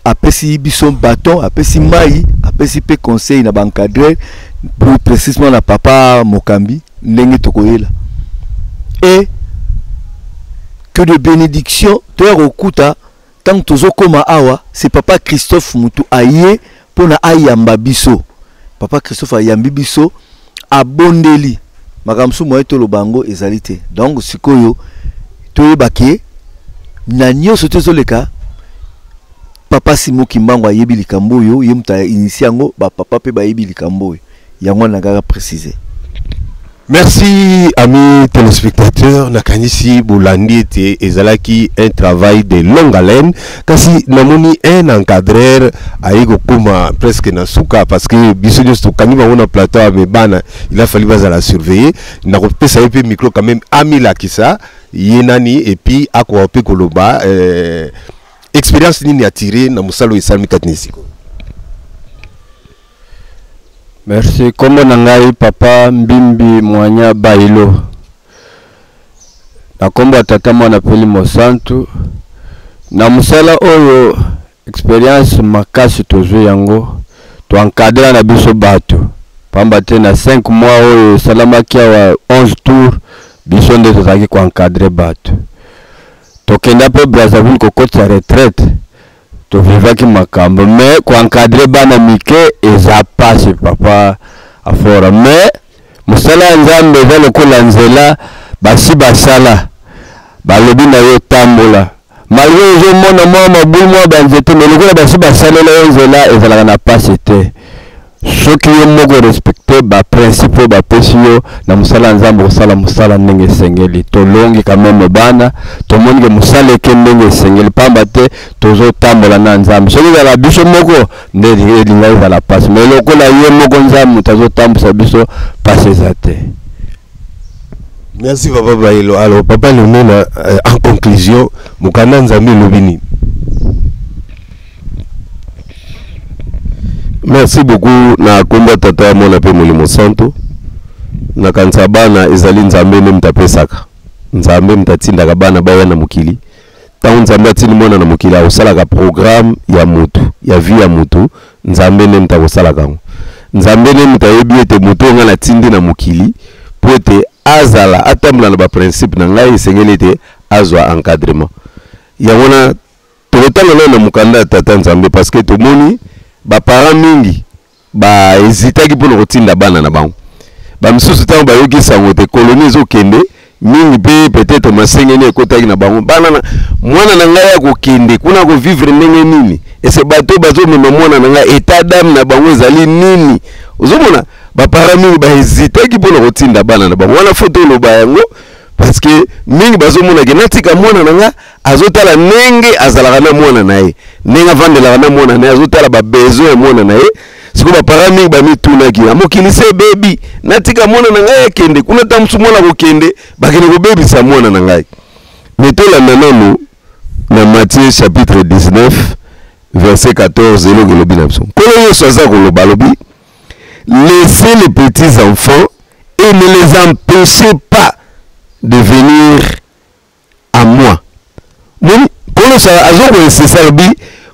apesi biso baton, apesi mai, apesi mpe conseil na baencadreur, plus précisément na papa Mokambi, ndenge tokoyela. Et que de bénédiction toya kokuta ntango tozokoma awa, c'est papa Christophe mutu aye mpona ayamba biso. Papa Christophe ayambi biso, abondeli makambo mosusu moye toloba yango ezali te. Donc sikoyo toyeba ke na nyonso tozoleka, papa Simon Kimbangu ayebi likambo oyo, ye moto ainitie yango, bapapa mpe bayebi likambo oyo. Yango wana kaka préciser. Merci amis téléspectateurs, nakanisi bolandi ete ezalaki un travail de longue haleine, kasi namoni un encadreur ayi kokoma presque na suka, parce que biso nyonso tokangi bango na plateau ya mebana, il a fallu bazala surveiller. Nakopesa ye mpe micro quand même, amilakisa ye nani et puis akoka mpe koloba expérience nini atire na mosala oyo esalemi kati na esika. Merci. Kombo na ngai papa Mbimbi Mwanya Bailo. Na kombo ya tata mwana peli mosantu. Na mosala oyo experience makasi tozwi yango, to encadrer na biso bato. Pamba te na 5 mois oyo esalamaki awa 11 tours, biso nde tozalaki ko encadrer bato. Tokenda mpe Brazzaville kokotisa retraite, tovivaki makambo, mais ko encadrer bana mike eza pasi papa Afora. Mais mosala ya Nzambe eza lokola nzela basi basala, balobi na yo tambola, malgre ozomona mwa mabulu mwa banzete, mais lokola basi basalela yo nzela ezalaka na pasi te. Soki yo moko respecte ba principe oyo bapesi yo na mosala ya Nzambe, okosala mosala ndenge esengeli. Tolongi quand même bana, tomoni ke mosala eke ndenge esengeli, pamba te tozotambola na Nzambe. Soki ezala biso moko nde elinga ezala pasi, mais lokola ye moko Nzambe moto azotambusa biso, pasi eza te. Merci papa Bailo. Alors papa Lemona, en conclusion, mokanda Nzambe elobi nini? Merci beaucoup na kombo ya tata ya mwana mpe molimo santo. Nakanisa bana ezali Nzambe nde moto apesaka, Nzambe moto atindaka bana baya na mokili. Ntango Nzambe atindi mwana na mokili, akosalaka programme ya motu ya vie ya motu, Nzambe nde moto akosalaka yango. Nzambe nde moto ayebi ete motu oyo ngai natindi na mokili mpo ete azala atambola na baprincipe na ngai, esengeli ete azwa encadrement. Yango wana tokotanga nano na mokanda ya tata Nzambe, parce que tomoni baparent mingi bahezitaki mpona kotinda bana na bango. Bamisusu ntango bayoki sango te kolonie ezokende mingi, mpe peut-être masengeni ekotaki na bango, bana na mwana na ngai akokende kuna kovivre ndenge nini, ese bato bazomema mwana na ngai etat d'âme na bango ezali nini. Ozomona baparent mingi bahezitaki mpona kotinda bana na bango wana. Fo toloba yango parce que mingi bazomona ke natika mwana na ngai, azotala ndenge azalaka na mwana na ye, ndenge avandelaka na mwana na ye, azotala babesoin ya mwana na ye. Sikoyo baparent mingi bamitunaki, na mokili se ebebi, natika mwana na ngai akende kuna, ta mosusu mwana kokende bakende kobebisa mwana na ngai. Me tolanda nanu na Matthieu chapitre 19 verset 14, eloko elobi na biso. Nkolo Yesu aza koloba, alobi: laissez les petits enfants et ne les empêchez pas de venir à moi. Moni Nkolo azo koinsiste, alobi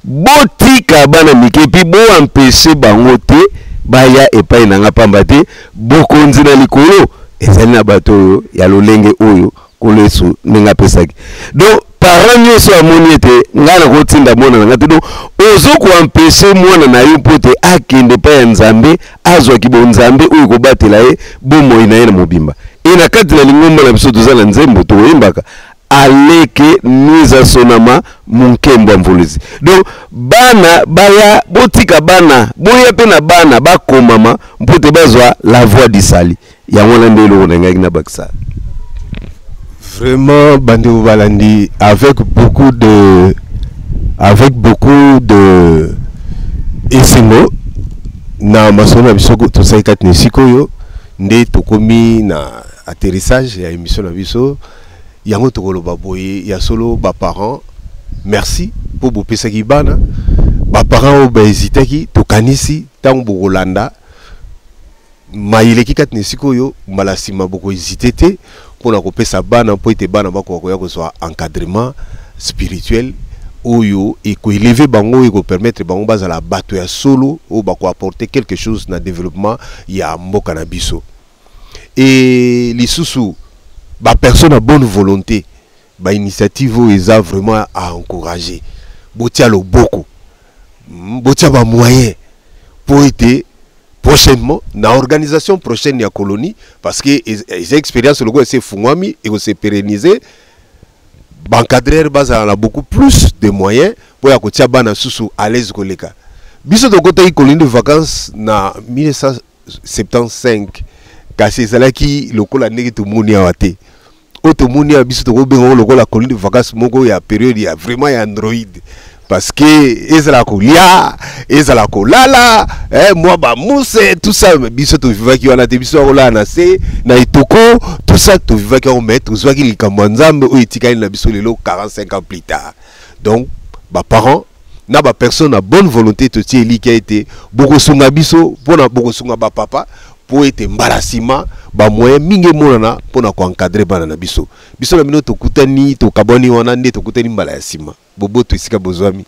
botika bana mike mpe boempeshe bango te baya epai na nga, pamba te bokonzi na likolo ezali na bato oyo ya lolenge oyo Nkolo Yesu ndenge apesaki. Donc parent nyonso amoni ete ngai nakotinda mwana na ngai te, donc ozo koempeshe mwana na yo mpo te akende epai ya Nzambe, azwaki bonzambe oyo ekobatela ye bomoi na ye na mobimba. E na kati na lingomba na biso toza na nzembo tokoyembaka aleke nuiza sonama munkembo ya mvuluzi. Donc bana baya, botika bana boya mpe na bana bakomama mpo te bazwa la voix du salut. Yango wana nde eloko na ngai nabakisa. Vraiment bandeko balandi, avec beaucoup de esengo na masolo na biso tosali kati na esika oyo, nde tokomi na atterrissage ya émission na biso. Yango tokoloba boye ya solo, baparent merci mpo bopesaki bana. Baparent oyo bahezitaki, tokanisi ntango bokolanda mayeleki kati na esika oyo, mbala nsima bokohezite te. mpona kopesa bana mpo ete bana bakoka koya kozwa encadrement spirituel oyo ekoeleve bango, oyo ekopermettre bango bazala bato ya solo oyo bakoapporter quelque chose na développement ya mboka na biso. E lisusu bapersonne ya bonne volonté, bainitiative oyo eza vraiment à encourager. Botia loboko, botia bamoyen mpo ete prochainement, na organisation prochaine ya colonie, parce que eza expérience lokola esi efungwami, ekose pérenniser, baencadreur bazala na beaucoup plus de moyens mpo ya kotia bana susu à l'aise koleka. Biso tokotaki colonie de vacances na 1975, kasi ezalaki lokola ndenge tomoni awa te. Oyo tomoni awa, biso tokobenga lokola colonie de vacances moko ya période ya vraiment ya android, parce que ezala kolia, ezala kolala, mwa bamuse, tout ça. Biso tovivaki wana te. Biso akolala na se na etoko, tout ça tovivaki yango, mais tozwaki likambo ya Nzambe oyo etikali na biso lelo 45 ans plus tard. Donc baparents na bapersonne na bonne volonté, totie elikya ete bokosunga biso, mpona bokosunga bapapa mpo ete mbala nsima bamoyen mingi emonana mpona koencadrer bana na biso. Biso na bino tokutani, tokabwani wana nde tokutani mbala ya nsima. Boboto esika bozwami.